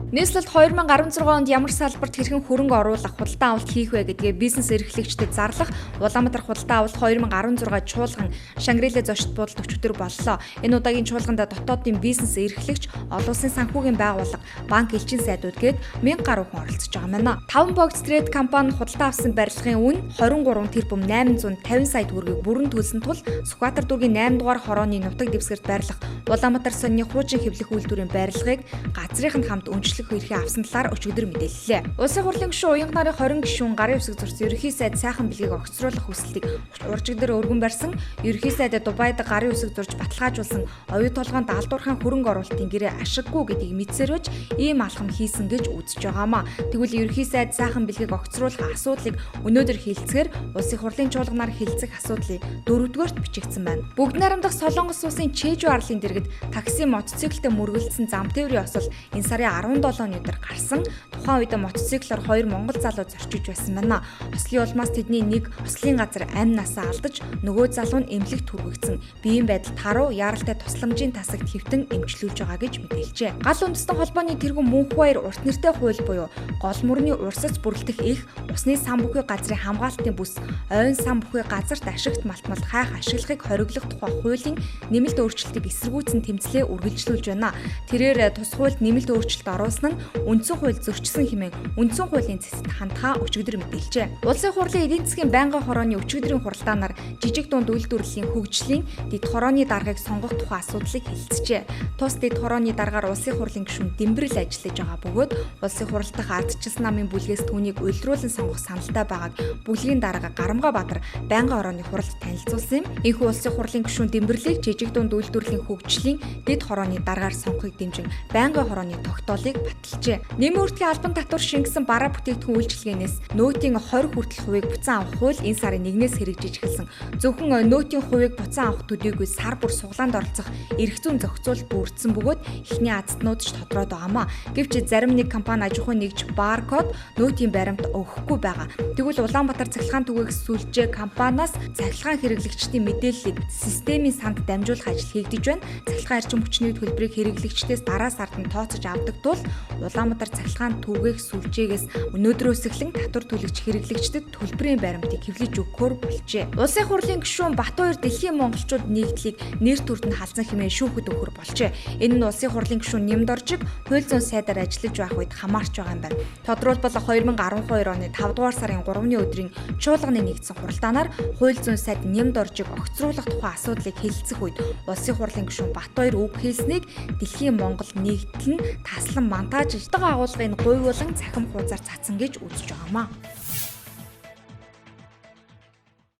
Нийслэлд 2016 онд ямар салбарт хэрхэн хөрөнгө оруулах, худалдан авалт хийх вэ гэдгээ бизнес эрхлэгчдэд зарлах Улаанбаатар худалдан авалт 2016 чуулган Шангрила зочид буудалд өчигдөр боллоо. Энэ удаагийн чуулганд дотоодын бизнес эрхлэгч, олон улсын санхүүгийн байгууллага, банк элчин сайдууд гээд 1000 гаруй хүн оролцож байгаа юм байна. Таван богц трейд компани худалдан авсан барилгын үн 23 тэрбум 850 сая төгрөгийг бүрэн төлсөн тул Сүхбаатар дүүргийн 8 дугаар хорооны нутаг дэвсгэрт байрлах Улаанбаатар сонины хуучин хэвлэх үйлдвэрийн барилгыг газрынх нь хамт өнчлөх эрхээ авсан талаар өчигдөр мэдээллээ. Улсын хурлын гишүүн уянга нарын 20 гишүүн гарын үсэг зурсан ерөнхий сайд сайхан бэлгийг огцруулах хүсэлтийг уржигдэр өргөн барьсан. Ерөнхий сайд Дубайд гарын үсэг зурж баталгаажуулсан оюу толгойн даалдуурхайн хөрөнгө оруулалтын гэрээ ашиггүй гэдгийг мэдсээр байж ийм алхам хийсэн гэж үзэж байгаамаа. Тэгвэл ерөнхий сайд сайхан бэлгийг огцруулах асуудлыг өнөөдөр хилцгээр улсын хурлын чуулганаар хилцэх асуудлыг дөрөвдүгээрт бичигдсэн байна. Бүгд найрамдах Солонгос улсын Чэжу арлын дэргэд такси мотоциклтэй мөргөлдсөн зам тээврийн осол энэ сарын 17-ны өдөр гарсан. Тухайн үед мотоциклоор хоёр монгол залуу зорчиж байсан байна. Ослын улмаас тэдний нэг ослын газар амь насаа алдаж, нөгөө залуу нь эмнэлэгт хүргэгдсэн. Биеийн байдал таруу, яаралтай тусламжийн тасагт хэвтэн эмчлүүлж байгаа гэж мэдээлжээ. Гал үндэстэн холбооны тэргүүн Мөнхбаяр урт нэртэй хууль буюу гол мөрний урсаж бүрлдэх их усны сан бүхий газрын хамгаалтын бүс ойн сан бүхий газарт ашигт малтмал хайх ашиглахыг хориглох тухай хуулийн нэмэлт өөрчлөлтийг эсэргүүцэн тэмцлээ үргэлжлүүлж байна. Тэрээр тус хуульд нэмэлт өөрчлөлт оруулсан нь үндсэн хууль зөрчсөн хэмээн үндсэн хуулийн цэцэд хандхаа өчигдөр мэдээлжээ. Улсын хурлын эдийн засгийн байнгын хорооны өчигдрийн хуралдаанаар жижиг дунд үйлдвэрлэлийн хөгжлийн дэд хорооны даргаыг сонгох тухай асуудлыг хэлцжээ. Тус дэд хорооны даргаар улсын хурлын гишүүн Дэмбэрэл ажиллаж байгаа бөгөөд улсын хурал дахь ардчилсан намын бүлгээс түүнийг улируулан сонгох саналтай байгааг бүлгийн дарга Гарамгаа Баатар байнгын хорооны хуралд танилцуулсан юм. Энэхүү улсын хурлын гишүүн Дэмбэрлийг жижиг дунд үйлдвэрлэлийн хөгжлийн дэд хорооны даргаар сонгохыг дэмжин байнгын хорооны тогтоолыг баталжээ. Нэмэн үрдгийн албан татвар шингэсэн бараа бүтээгдэхүүн үйлчилгээнээс нөөтийн 20 хүртэл хувийг буцаан авах хууль энэ сарын 1-ээс хэрэгжиж эхэлсэн. Зөвхөн нөөтийн хувийг буцаан авах төдийгүй сар бүр суглаанд оролцох эрх зүйн зохицуул бүрдсэн бөгөөд эхний азтнууд ч тодроод байгаамаа. Гэвч зарим нэг компани аж ахуйн нэгж баркод нөөтийн баримт өгөхгүй байгаа. Тэгвэл Улаанбаатар цахилгаан түгээх сүлжээ компаниас цахилгаан хэрэглэгчдийн мэдээллийг системийн санд дамжуулах ажил хийгдэж байна. Цахилгаан эрчим хүчний төлбөрийг хэрэглэгчдээс дараа сард нь тооцож авдаг тул Улаанбаатар цахилгаан түгээх сүлжээгээс өнөөдрөөс эхлэн татвар төлөгч хэрэглэгчдэд төлбөрийн баримтыг хэвлэж өгөхөөр болжээ. Улсын хурлын гишүүн Батбаяр дэлхийн монголчууд нэгдлийг нэр төрд нь халзан хэмээн шүүхэд өгөхөр болжээ. Энэ нь улсын хурлын гишүүн Нямдоржиг хууль зүйн сайдаар ажиллаж байх үед хамаарч байгаа юм байна. Тодорхойлбол 2012 оны 5 дугаар сарын 3-ны өдрийн чуулганы нэгдсэн хуралдаанаар хууль зүйн сайд Нямдоржиг огцруулах тухай асуудлыг хэлэлцэх үед улсын хурлын гишүүн Батбаяр үг хэлснийг дэлхийн монгол нэгдэл нь таслан монтажлдаг агуулгыг гуйвуулан цахим хуудасаар цацсан гэж үзэж байгаамаа.